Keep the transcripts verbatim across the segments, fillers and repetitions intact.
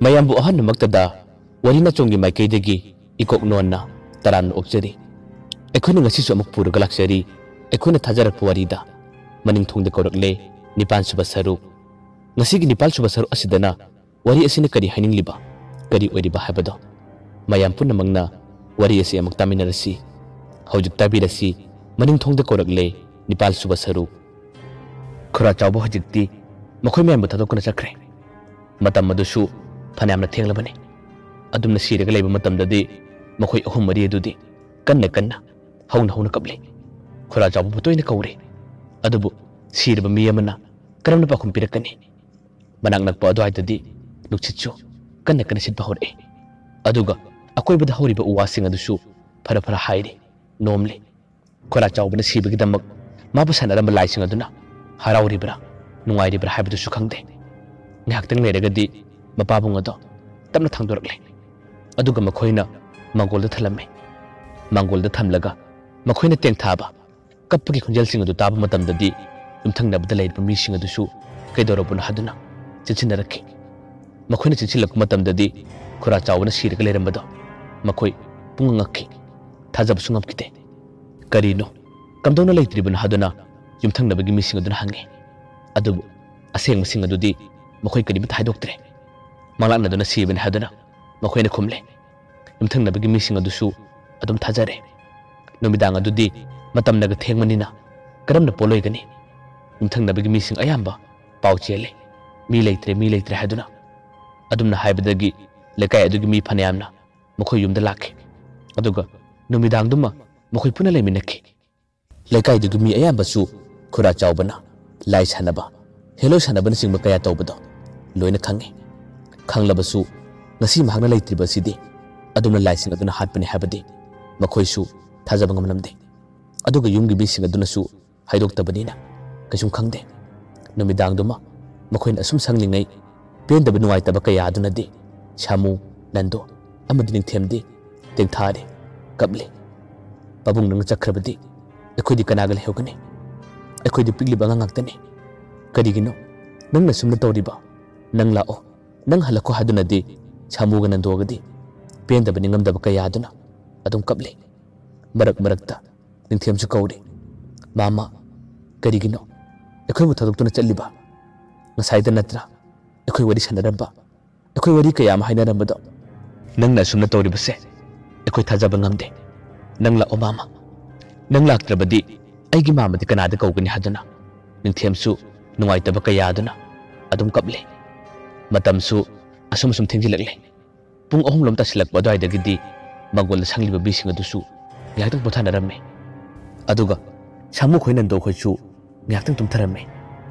ꯃꯌꯥꯝꯕꯨ ꯑꯍꯥꯟꯕꯃꯛꯇꯗ ꯋꯥꯔꯤ ꯅꯆꯣꯝꯒꯤ ꯃꯥꯏꯀꯩꯗꯒꯤ ꯏꯀꯣꯛ ꯅꯣꯟꯅ ꯇꯔꯥꯝꯅ ꯑꯣꯛꯆꯔꯤ꯫ ꯑꯩꯈꯣꯏꯅ ꯉꯁꯤꯁꯨ ꯑꯃꯨꯛ ꯄꯨꯔꯒ ꯂꯥꯛꯆꯔꯤ ꯑꯩꯈꯣꯏꯅ ꯊꯥꯖꯔꯛꯄ ꯋꯥꯔꯤꯗ ꯃꯅꯤꯡ ꯊꯣꯡꯗ ꯀꯧꯔꯛꯂꯦ, ꯅꯤꯄꯥꯜ ꯁꯨꯕ ꯁꯔꯨꯛ꯫ ꯉꯁꯤꯒꯤ ꯅꯤꯄꯥꯜ ꯁꯨꯕ ꯁꯔꯨꯛ ꯑꯁꯤꯗꯅ ꯋꯥꯔꯤ ꯑꯁꯤꯅ ꯀꯔꯤ ꯍꯥꯏꯅꯤꯡꯂꯤꯕ, ꯀꯔꯤ ꯑꯣꯏꯔꯤꯕ ꯍꯥꯏꯕꯗꯣ ꯃꯌꯥꯝ ꯄꯨꯝꯅꯃꯛꯅ ꯋꯥꯔꯤ ꯑꯁꯤ ꯑꯃꯨꯛ ꯇꯥꯃꯤꯟꯅꯔꯁꯤ꯫ ꯍꯧꯖꯤꯛ ꯇꯥꯕꯤꯔꯁꯤ, ꯃꯅꯤꯡ ꯊꯣꯡꯗ ꯀꯧꯔꯛꯂꯦ, ꯅꯤꯄꯥꯜ ꯁꯨꯕ ꯁꯔꯨꯛ꯫ ꯈꯨꯔꯥ ꯆꯥꯎꯕ ꯍꯧꯖꯤꯛꯇꯤ ꯃꯈꯣꯏ ꯃꯌꯥꯝꯕꯨ ꯊꯥꯗꯣꯛꯇꯨꯅ ꯆꯠꯈ꯭ꯔꯦ꯫ ꯃꯇꯝ ꯑꯗꯨꯁꯨ ꯐꯅꯌꯥꯝꯅ ꯊꯦꯡꯂꯕꯅꯤ꯫ ꯑꯗꯨꯝꯅ ꯁꯤꯔꯒ ꯂꯩꯕ ꯃꯇꯝꯗꯗꯤ ꯃꯈꯣꯏ ꯑꯍꯨꯝ ꯃꯔꯤ ꯑꯗꯨꯗꯤ ꯀꯟꯅ ꯀꯟꯅ, ꯍꯧꯅ ꯍꯧꯅ ꯀꯞꯂꯤ꯫ ꯈꯨꯔꯥ ꯆꯥꯎꯕꯕꯨ ꯇꯣꯏꯅ ꯀꯧꯔꯤ, ꯑꯗꯨꯕꯨ ꯁꯤꯔꯕ ꯃꯤ ꯑꯃꯅ ꯀꯔꯝꯅ ꯄꯥꯎꯈꯨꯝ ꯄꯤꯔꯛꯀꯅꯤ? ꯃꯅꯥꯛ ꯅꯛꯄ ꯑꯗꯨꯋꯥꯏꯗꯗꯤ ꯅꯨꯡꯁꯤꯠꯁꯨ ꯀꯟꯅ ꯀꯟꯅ ꯁꯤꯠꯄ ꯍꯧꯔꯛꯏ꯫ ꯑꯗꯨꯒ ꯑꯀꯣꯏꯕꯗ ꯍꯧꯔꯤꯕ ꯎ ꯋꯥꯁꯤꯡ ꯑꯗꯨꯁꯨ ꯐꯔ ꯐꯔ ꯍꯥꯏꯔꯤ, ꯅꯣꯝꯂꯤ꯫ ꯈꯨꯔꯥ ꯆꯥꯎꯕꯅ ꯁꯤꯕꯒꯤꯗꯃꯛ ꯃꯥꯕꯨ ꯁꯥꯟꯅꯔꯝꯕ ꯂꯥꯏꯁꯤꯡ ꯑꯗꯨꯅ ꯍꯔꯥꯎꯔꯤꯕ꯭ꯔꯥ, ꯅꯨꯡꯉꯥꯏꯔꯤꯕ꯭ꯔꯥ ꯍꯥꯏꯕꯗꯨꯁꯨ ꯈꯪꯗꯦ꯫ ꯉꯥꯏꯍꯥꯛꯇꯪ ꯂꯩꯔꯒꯗꯤ ꯃꯄꯥꯕꯨꯡ ꯑꯗꯣ ꯇꯞꯅ ꯊꯥꯡꯗꯣꯔꯛꯂꯦ꯫ ꯑꯗꯨꯒ ꯃꯈꯣꯏꯅ ꯃꯥꯡꯒꯣꯜꯗ ꯊꯝꯂꯝꯃꯤ꯫ ꯃꯥꯡꯒꯣꯜꯗ ꯊꯝꯂꯒ ꯃꯈꯣꯏꯅ ꯇꯦꯡꯊꯥꯕ, ꯀꯞꯄꯒꯤ ꯈꯣꯟꯖꯦꯜꯁꯤꯡ ꯑꯗꯨ ꯇꯥꯕ ꯃꯇꯝꯗꯗꯤ ꯌꯨꯝꯊꯪꯅꯕꯗ ꯂꯩꯔꯤꯕ ꯃꯤꯁꯤꯡ ꯑꯗꯨꯁꯨ ꯀꯩꯗꯧꯔꯕꯅꯣ ꯍꯥꯏꯗꯨꯅ ꯆꯦꯟꯁꯤꯟꯅꯔꯛꯈꯤ꯫ ꯃꯈꯣꯏꯅ ꯆꯦꯟꯁꯤꯜꯂꯛꯄ ꯃꯇꯝꯗꯗꯤ ꯈꯨꯔꯥ ꯆꯥꯎꯕꯅ ꯁꯤꯔꯒ ꯂꯩꯔꯝꯕꯗꯣ ꯃꯈꯣꯏ ꯄꯨꯡꯉꯛ ꯉꯛꯈꯤ꯫ ꯊꯥꯖꯕꯁꯨ ꯉꯝꯈꯤꯗꯦ꯫ "ꯀꯔꯤꯅꯣ? ꯀꯝꯗꯧꯅ ꯂꯩꯇ꯭ꯔꯤꯕꯅꯣ?" ꯍꯥꯏꯗꯨꯅ ꯌꯨꯝꯊꯪꯅꯕꯒꯤ ꯃꯤꯁꯤꯡ ꯑꯗꯨꯅ ꯍꯪꯉꯤ꯫ ꯑꯗꯨꯕꯨ ꯑꯁꯦꯡꯕꯁꯤꯡ ꯑꯗꯨꯗꯤ ꯃꯈꯣꯏ ꯀꯔꯤꯃꯠꯇ ꯍꯥꯏꯗꯣꯛꯇ꯭ꯔꯦ꯫ ꯃꯪꯂꯥꯛꯅꯗꯨꯅ ꯁꯤꯕꯅꯤ ꯍꯥꯏꯗꯨꯅ ꯃꯈꯣꯏꯅ ꯈꯨꯝꯂꯦ꯫ ꯌꯨꯝꯊꯪꯅꯕꯒꯤ ꯃꯤꯁꯤꯡ ꯑꯗꯨꯁꯨ ꯑꯗꯨꯝ ꯊꯥꯖꯔꯦ꯫ ꯅꯨꯃꯤꯗꯥꯡ ꯑꯗꯨꯗꯤ ꯃꯇꯝꯅꯒ ꯊꯦꯡꯕꯅꯤꯅ ꯀꯔꯝꯅ ꯄꯣꯠꯂꯣꯏꯒꯅꯤ? ꯌꯨꯝꯊꯪꯅꯕꯒꯤ ꯃꯤꯁꯤꯡ ꯑꯌꯥꯝꯕ ꯄꯥꯎ ꯆꯦꯜꯂꯦ, "ꯃꯤ ꯂꯩꯇ꯭ꯔꯦ, ꯃꯤ ꯂꯩꯇ꯭ꯔꯦ" ꯍꯥꯏꯗꯨꯅ꯫ ꯑꯗꯨꯝꯅ ꯍꯥꯏꯕꯗꯒꯤ ꯂꯩꯀꯥꯏ ꯑꯗꯨꯒꯤ ꯃꯤ ꯐꯅꯌꯥꯝꯅ ꯃꯈꯣꯏ ꯌꯨꯝꯗ ꯂꯥꯛꯈꯤ꯫ ꯑꯗꯨꯒ ꯅꯨꯃꯤꯗꯥꯡꯗꯨꯃ ꯃꯈꯣꯏ ꯄꯨꯟꯅ ꯂꯩꯃꯤꯟꯅꯈꯤ꯫ ꯂꯩꯀꯥꯏꯗꯨꯒꯤ ꯃꯤ ꯑꯌꯥꯝꯕꯁꯨ ꯈꯨꯔꯥ ꯆꯥꯎꯕꯅ ꯂꯥꯏ ꯁꯥꯟꯅꯕ, ꯍꯦꯂꯣꯏ ꯁꯥꯟꯅꯕꯅꯆꯤꯡꯕ ꯀꯌꯥ ꯇꯧꯕꯗꯣ ꯂꯣꯏꯅ ꯈꯪꯉꯤ꯫ ꯈꯪꯂꯕꯁꯨ ꯉꯁꯤ ꯃꯍꯥꯛꯅ ꯂꯩꯇ꯭ꯔꯤꯕ ꯑꯁꯤꯗꯤ ꯑꯗꯨꯝꯅ ꯂꯥꯏꯁꯤꯡ ꯑꯗꯨꯅ ꯍꯥꯠꯄꯅꯤ ꯍꯥꯏꯕꯗꯤ ꯃꯈꯣꯏꯁꯨ ꯊꯥꯖꯕ ꯉꯝꯂꯝꯗꯦ꯫ ꯑꯗꯨꯒ ꯌꯨꯝꯒꯤ ꯃꯤꯁꯤꯡ ꯑꯗꯨꯅꯁꯨ ꯍꯥꯏꯗꯣꯛꯇꯕꯅꯤꯅ ꯀꯩꯁꯨꯝ ꯈꯪꯗꯦ꯫ ꯅꯨꯃꯤꯗꯥꯡꯗꯨꯃ ꯃꯈꯣꯏꯅ ꯑꯁꯨꯝ ꯁꯪꯂꯤꯉꯩ ꯄꯦꯟꯗꯕ ꯅꯨꯡꯉꯥꯏꯇꯕ ꯀꯌꯥ ꯑꯗꯨꯅꯗꯤ ꯁꯥꯃꯨ, ꯅꯟꯗꯣ ꯑꯃꯗꯤ ꯅꯤꯡꯊꯦꯝꯗꯤ ꯇꯦꯡꯊꯥꯔꯦ, ꯀꯞꯂꯤ꯫ "ꯄꯥꯕꯨꯡ, ꯅꯪꯅ ꯆꯠꯈ꯭ꯔꯕꯗꯤ ꯑꯩꯈꯣꯏꯗꯤ ꯀꯅꯥꯒ ꯂꯩꯍꯧꯒꯅꯤ? ꯑꯩꯈꯣꯏꯗꯤ ꯄꯤꯛꯂꯤꯕ ꯑꯉꯥꯡ ꯉꯥꯛꯇꯅꯤ꯫ ꯀꯔꯤꯒꯤꯅꯣ ꯅꯪꯅ ꯁꯨꯝꯅ ꯇꯧꯔꯤꯕ? ꯅꯪ ꯂꯥꯛꯑꯣ, ꯅꯪ ꯍꯜꯂꯛꯈꯣ ꯍꯥꯏꯗꯨꯅꯗꯤ ꯁꯥꯃꯨꯒ ꯅꯟꯗꯣꯒꯗꯤ ꯄꯦꯟꯗꯕ ꯅꯤꯡꯉꯝꯗꯕ ꯀꯌꯥꯗꯨꯅ ꯑꯗꯨꯝ ꯀꯞꯂꯤ꯫ ꯃꯔꯛ ꯃꯔꯛꯇ ꯅꯤꯡꯊꯦꯝꯁꯨ ꯀꯧꯔꯤ, "ꯃꯥꯃ, ꯀꯔꯤꯒꯤꯅꯣ ꯑꯩꯈꯣꯏꯕꯨ ꯊꯥꯗꯣꯛꯇꯨꯅ ꯆꯠꯂꯤꯕ? ꯉꯁꯥꯏꯗ ꯅꯠꯇ꯭ꯔꯥ ꯑꯩꯈꯣꯏ ꯋꯥꯔꯤ ꯁꯥꯟꯅꯔꯝꯕ, ꯑꯩꯈꯣꯏ ꯋꯥꯔꯤ ꯀꯌꯥ ꯑꯃ ꯍꯥꯏꯅꯔꯝꯕꯗꯣ? ꯅꯪꯅ ꯑꯁꯨꯝꯅ ꯇꯧꯔꯤꯕꯁꯦ ꯑꯩꯈꯣꯏ ꯊꯥꯖꯕ ꯉꯝꯗꯦ꯫ ꯅꯪ ꯂꯥꯛꯑꯣ ꯃꯥꯃ, ꯅꯪ ꯂꯥꯛꯇ꯭ꯔꯕꯗꯤ ꯑꯩꯒꯤ ꯃꯥꯃꯗꯤ ꯀꯅꯥꯗ ꯀꯧꯒꯅꯤ?" ꯍꯥꯏꯗꯨꯅ ꯅꯤꯡꯊꯦꯝꯁꯨ ꯅꯨꯡꯉꯥꯏꯇꯕ ꯀꯌꯥꯗꯨꯅ ꯑꯗꯨꯝ ꯀꯞꯂꯤ꯫ ꯃꯇꯝꯁꯨ ꯑꯁꯨꯝ ꯑꯁꯨꯝ ꯊꯦꯡꯖꯤꯜꯂꯛꯂꯦ꯫ ꯄꯨꯡ ꯑꯍꯨꯝꯂꯣꯝ ꯇꯥꯁꯤꯜꯂꯛꯄ ꯑꯗꯨꯋꯥꯏꯗꯒꯤꯗꯤ ꯃꯪꯒꯣꯜꯗ ꯁꯪꯂꯤꯕ ꯃꯤꯁꯤꯡ ꯑꯗꯨꯁꯨ ꯉꯥꯏꯍꯥꯛꯇꯪ ꯄꯣꯊꯥꯅꯔꯝꯃꯤ꯫ ꯑꯗꯨꯒ ꯁꯥꯃꯨꯈꯣꯏ ꯅꯟꯗꯣꯈꯣꯏꯁꯨ ꯉꯥꯏꯍꯥꯛꯇꯪ ꯇꯨꯝꯊꯔꯝꯃꯤ꯫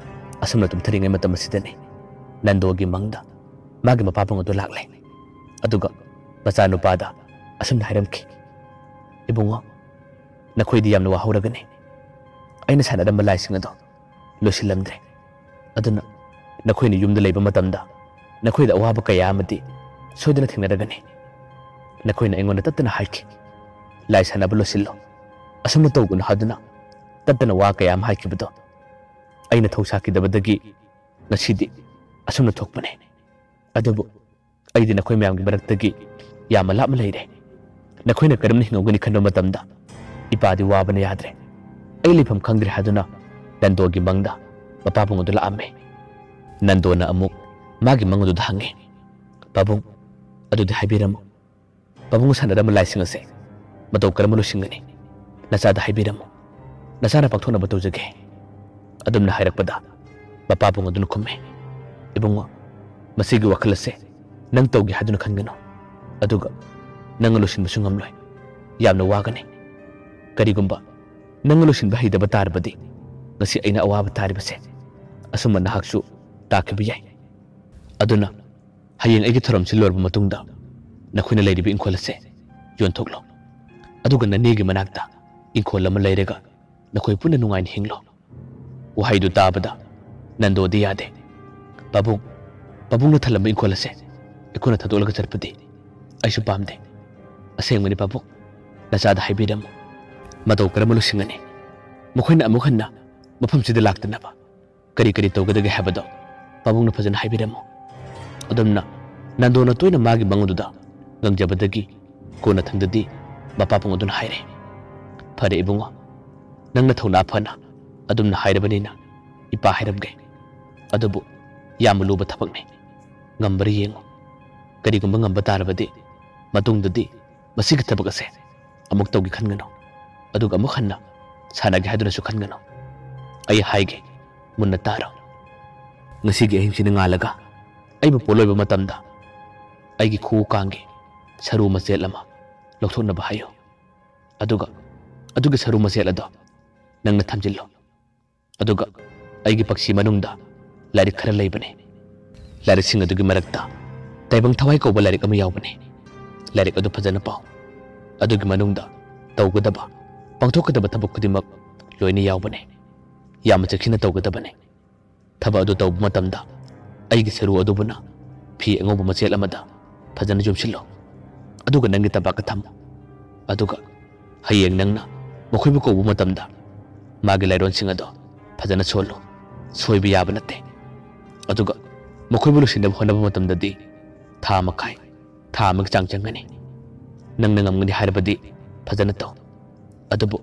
ꯑꯁꯨꯝꯅ ꯇꯨꯝꯊꯔꯤꯉꯩ ꯃꯇꯝ ꯑꯁꯤꯗꯅꯤ ꯅꯟꯗꯣꯒꯤ ꯃꯪꯗ ꯃꯥꯒꯤ ꯃꯄꯥꯕꯨꯡ ꯑꯗꯨ ꯂꯥꯛꯂꯦ꯫ ꯑꯗꯨꯒ ꯃꯆꯥꯅꯨꯄꯥꯗ ꯑꯁꯨꯝꯅ ꯍꯥꯏꯔꯝꯈꯤ, "ꯏꯕꯨꯡꯉꯣ, ꯅꯈꯣꯏꯗꯤ ꯌꯥꯝꯅ ꯋꯥꯍꯧꯔꯒꯅꯤ꯫ ꯑꯩꯅ ꯁꯥꯟꯅꯔꯝꯕ ꯂꯥꯏꯁꯤꯡ ꯑꯗꯣ ꯂꯣꯏꯁꯤꯜꯂꯝꯗ꯭ꯔꯦ꯫ ꯑꯗꯨꯅ ꯅꯈꯣꯏꯅ ꯌꯨꯝꯗ ꯂꯩꯕ ꯃꯇꯝꯗ ꯅꯈꯣꯏꯗ ꯑꯋꯥꯕ ꯀꯌꯥ ꯑꯃꯗꯤ ꯁꯣꯏꯗꯅ ꯊꯦꯡꯅꯔꯒꯅꯤ꯫ ꯅꯈꯣꯏꯅ ꯑꯩꯉꯣꯟꯗ ꯇꯠꯇꯅ ꯍꯥꯏꯈꯤ, 'ꯂꯥꯏ ꯁꯥꯟꯅꯕ ꯂꯣꯏꯁꯤꯜꯂꯣ, ꯑꯁꯨꯝꯅ ꯇꯧꯒꯅꯨ' ꯍꯥꯏꯗꯨꯅ ꯇꯠꯇꯅ ꯋꯥ ꯀꯌꯥ ꯑꯃ ꯍꯥꯏꯈꯤꯕꯗꯣ꯫ ꯑꯩꯅ ꯊꯧꯁꯥꯈꯤꯗꯕꯗꯒꯤ ꯉꯁꯤꯗꯤ ꯑꯁꯨꯝꯅ ꯊꯣꯛꯄꯅꯦ꯫ ꯑꯗꯨꯕꯨ ꯑꯩꯗꯤ ꯅꯈꯣꯏ ꯃꯌꯥꯝꯒꯤ ꯃꯔꯛꯇꯒꯤ ꯌꯥꯝꯅ ꯂꯥꯞꯅ ꯂꯩꯔꯦ꯫ ꯅꯈꯣꯏꯅ ꯀꯔꯝꯅ ꯍꯤꯡꯍꯧꯒꯅꯤ ꯈꯟꯕ ꯃꯇꯝꯗ ꯏꯄꯥꯗꯤ ꯋꯥꯕꯅ ꯌꯥꯗ꯭ꯔꯦ꯫ ꯑꯩ ꯂꯩꯐꯝ ꯈꯪꯗ꯭ꯔꯦ" ꯍꯥꯏꯗꯨꯅ ꯅꯟꯗꯣꯒꯤ ꯃꯪꯗ ꯃꯄꯥꯕꯨꯡ ꯑꯗꯨ ꯂꯥꯛꯑꯝꯃꯦ꯫ ꯅꯟꯗꯣꯅ ꯑꯃꯨꯛ ꯃꯥꯒꯤ ꯃꯪ ꯑꯗꯨꯗ ꯍꯪꯉꯦ, "ꯄꯥꯕꯨꯡ, ꯑꯗꯨꯗꯤ ꯍꯥꯏꯕꯤꯔꯝꯃꯨ, ꯄꯥꯕꯨꯡ ꯁꯥꯟꯅꯔꯝꯕ ꯂꯥꯏꯁꯤꯡ ꯑꯁꯦ ꯃꯇꯧ ꯀꯔꯝꯅ ꯂꯣꯏꯁꯤꯟꯒꯅꯤ? ꯅꯆꯥꯗ ꯍꯥꯏꯕꯤꯔꯝꯃꯨ, ꯅꯆꯥꯅ ꯄꯥꯡꯊꯣꯛꯅꯕ ꯇꯧꯖꯒꯦ"꯫ ꯑꯗꯨꯝꯅ ꯍꯥꯏꯔꯛꯄꯗ ꯃꯄꯥꯕꯨꯡ ꯑꯗꯨꯅ ꯈꯨꯝꯃꯦ, "ꯏꯕꯨꯡꯉꯣ, ꯃꯁꯤꯒꯤ ꯋꯥꯈꯜ ꯑꯁꯦ ꯅꯪ ꯇꯧꯒꯦ ꯍꯥꯏꯗꯨꯅ ꯈꯟꯒꯅꯨ꯫ ꯑꯗꯨꯒ ꯅꯪꯅ ꯂꯣꯏꯁꯤꯟꯕꯁꯨ ꯉꯝꯂꯣꯏ꯫ ꯌꯥꯝꯅ ꯋꯥꯒꯅꯤ꯫ ꯀꯔꯤꯒꯨꯝꯕ ꯅꯪꯅ ꯂꯣꯏꯁꯤꯟꯕ ꯍꯩꯇꯕ ꯇꯥꯔꯕꯗꯤ ꯉꯁꯤ ꯑꯩꯅ ꯑꯋꯥꯕ ꯇꯥꯔꯤꯕꯁꯦ ꯑꯁꯨꯝꯕ ꯅꯍꯥꯛꯁꯨ ꯇꯥꯈꯤꯕ ꯌꯥꯏ꯫ ꯑꯗꯨꯅ ꯍꯌꯦꯡ ꯑꯩꯒꯤ ꯊꯧꯔꯝꯁꯤ ꯂꯣꯏꯔꯕ ꯃꯇꯨꯡꯗ ꯅꯈꯣꯏꯅ ꯂꯩꯔꯤꯕ ꯏꯪꯈꯣꯜ ꯑꯁꯦ ꯌꯣꯟꯊꯣꯛꯂꯣ꯫ ꯑꯗꯨꯒ ꯅꯅꯦꯒꯤ ꯃꯅꯥꯛꯇ ꯏꯪꯈꯣꯜ ꯑꯃ ꯂꯩꯔꯒ ꯅꯈꯣꯏ ꯄꯨꯟꯅ ꯅꯨꯡꯉꯥꯏꯅ ꯍꯤꯡꯂꯣ"꯫ ꯋꯥꯍꯩꯗꯨ ꯇꯥꯕꯗ ꯅꯟꯗꯣꯗꯤ ꯌꯥꯗꯦ꯫ "ꯄꯥꯕꯨꯡ, ꯄꯥꯕꯨꯡꯅ ꯊꯜꯂꯝꯕ ꯏꯪꯈꯣꯜ ꯑꯁꯦ ꯑꯩꯈꯣꯏꯅ ꯊꯥꯗꯣꯛꯂꯒ ꯆꯠꯄꯗꯤ ꯑꯩꯁꯨ ꯄꯥꯝꯗꯦ꯫ ꯑꯁꯦꯡꯕꯅꯤ ꯄꯥꯕꯨꯡ, ꯅꯆꯥꯗ ꯍꯥꯏꯕꯤꯔꯝꯃꯨ꯫ ꯃꯇꯧ ꯀꯔꯝꯅ ꯂꯣꯏꯁꯤꯟꯒꯅꯤ? ꯃꯈꯣꯏꯅ ꯑꯃꯨꯛ ꯍꯟꯅ ꯃꯐꯝꯁꯤꯗ ꯂꯥꯛꯇꯅꯕ ꯀꯔꯤ ꯀꯔꯤ ꯇꯧꯒꯗꯒꯦ ꯍꯥꯏꯕꯗꯣ ꯄꯥꯕꯨꯡꯅ ꯐꯖꯅ ꯍꯥꯏꯕꯤꯔꯝꯃꯨ"꯫ ꯑꯗꯨꯝꯅ ꯅꯟꯗꯣꯅ ꯇꯣꯏꯅ ꯃꯥꯒꯤ ꯃꯪ ꯑꯗꯨꯗ ꯉꯪꯖꯕꯗꯒꯤ ꯀꯣꯟꯅꯊꯪꯗꯗꯤ ꯃꯄꯥꯕꯨꯡ ꯑꯗꯨꯅ ꯍꯥꯏꯔꯦ, "ꯐꯔꯦ ꯏꯕꯨꯡꯉꯣ, ꯅꯪꯅ ꯊꯧꯅꯥ ꯐꯅ ꯑꯗꯨꯝꯅ ꯍꯥꯏꯔꯕꯅꯤꯅ ꯏꯄꯥ ꯍꯥꯏꯔꯝꯒꯦ꯫ ꯑꯗꯨꯕꯨ ꯌꯥꯝꯅ ꯂꯨꯕ ꯊꯕꯛꯅꯤ꯫ ꯉꯝꯕ꯭ꯔꯥ ꯌꯦꯡꯉꯨ꯫ ꯀꯔꯤꯒꯨꯝꯕ ꯉꯝꯕ ꯇꯥꯔꯕꯗꯤ ꯃꯇꯨꯡꯗꯗꯤ ꯃꯁꯤꯒꯤ ꯊꯕꯛ ꯑꯁꯦ ꯑꯃꯨꯛ ꯇꯧꯒꯦ ꯈꯟꯒꯅꯨ꯫ ꯑꯗꯨꯒ ꯑꯃꯨꯛ ꯍꯟꯅ ꯁꯥꯟꯅꯒꯦ ꯍꯥꯏꯗꯨꯅꯁꯨ ꯈꯟꯒꯅꯨ꯫ ꯑꯩ ꯍꯥꯏꯒꯦ, ꯃꯨꯟꯅ ꯇꯥꯔꯣ꯫ ꯉꯁꯤꯒꯤ ꯑꯍꯤꯡꯁꯤꯅ ꯉꯥꯜꯂꯒ ꯑꯩꯕꯨ ꯄꯣꯠꯂꯣꯏꯕ ꯃꯇꯝꯗ ꯑꯩꯒꯤ ꯈꯨꯎ ꯀꯥꯡꯒꯤ ꯁꯔꯨ ꯃꯆꯦꯠ ꯑꯃ ꯂꯧꯊꯣꯛꯅꯕ ꯍꯥꯏꯌꯨ꯫ ꯑꯗꯨꯒ ꯑꯗꯨꯒꯤ ꯁꯔꯨ ꯃꯆꯦꯠ ꯑꯗꯣ ꯅꯪꯅ ꯊꯝꯖꯤꯜꯂꯨ꯫ ꯑꯗꯨꯒ ꯑꯩꯒꯤ ꯄꯛꯁꯤ ꯃꯅꯨꯡꯗ ꯂꯥꯏꯔꯤꯛ ꯈꯔ ꯂꯩꯕꯅꯤ꯫ ꯂꯥꯏꯔꯤꯛꯁꯤꯡ ꯑꯗꯨꯒꯤ ꯃꯔꯛꯇ ꯇꯥꯏꯕꯪ ꯊꯋꯥꯏ ꯀꯧꯕ ꯂꯥꯏꯔꯤꯛ ꯑꯃ ꯌꯥꯎꯕꯅꯤ꯫ ꯂꯥꯏꯔꯤꯛ ꯑꯗꯨ ꯐꯖꯅ ꯄꯥꯎ꯫ ꯑꯗꯨꯒꯤ ꯃꯅꯨꯡꯗ ꯇꯧꯒꯗꯕ, ꯄꯥꯡꯊꯣꯛꯀꯗꯕ ꯊꯕꯛ ꯈꯨꯗꯤꯡꯃꯛ ꯂꯣꯏꯅ ꯌꯥꯎꯕꯅꯤ꯫ ꯌꯥꯝꯅ ꯆꯦꯛꯁꯤꯟꯅ ꯇꯧꯒꯗꯕꯅꯤ꯫ ꯊꯕꯛ ꯑꯗꯨ ꯇꯧꯕ ꯃꯇꯝꯗ ꯑꯩꯒꯤ ꯁꯔꯨ ꯑꯗꯨꯕꯨꯅ ꯐꯤ ꯑꯉꯧꯕ ꯃꯆꯦꯠ ꯑꯃꯗ ꯐꯖꯅ ꯌꯣꯝꯁꯤꯜꯂꯨ꯫ ꯑꯗꯨꯒ ꯅꯪꯒꯤ ꯇꯝꯄꯥꯛꯇ ꯊꯝꯃꯨ꯫ ꯑꯗꯨꯒ ꯍꯌꯦꯡ ꯅꯪꯅ ꯃꯈꯣꯏꯕꯨ ꯀꯧꯕ ꯃꯇꯝꯗ ꯃꯥꯒꯤ ꯂꯥꯏꯔꯣꯟꯁꯤꯡ ꯑꯗꯣ ꯐꯖꯅ ꯁꯣꯜꯂꯨ꯫ ꯁꯣꯏꯕ ꯌꯥꯕ ꯅꯠꯇꯦ꯫ ꯑꯗꯨꯒ ꯃꯈꯣꯏꯕꯨ ꯂꯣꯏꯁꯤꯟꯅꯕ ꯍꯣꯠꯅꯕ ꯃꯇꯝꯗꯗꯤ ꯊꯥ ꯃꯈꯥꯏ, ꯊꯥ ꯑꯃꯒꯤ ꯆꯥꯡ ꯆꯪꯒꯅꯤ꯫ ꯅꯪꯅ ꯉꯝꯒꯅꯤ ꯍꯥꯏꯔꯕꯗꯤ ꯐꯖꯅ ꯇꯧ꯫ ꯑꯗꯨꯕꯨ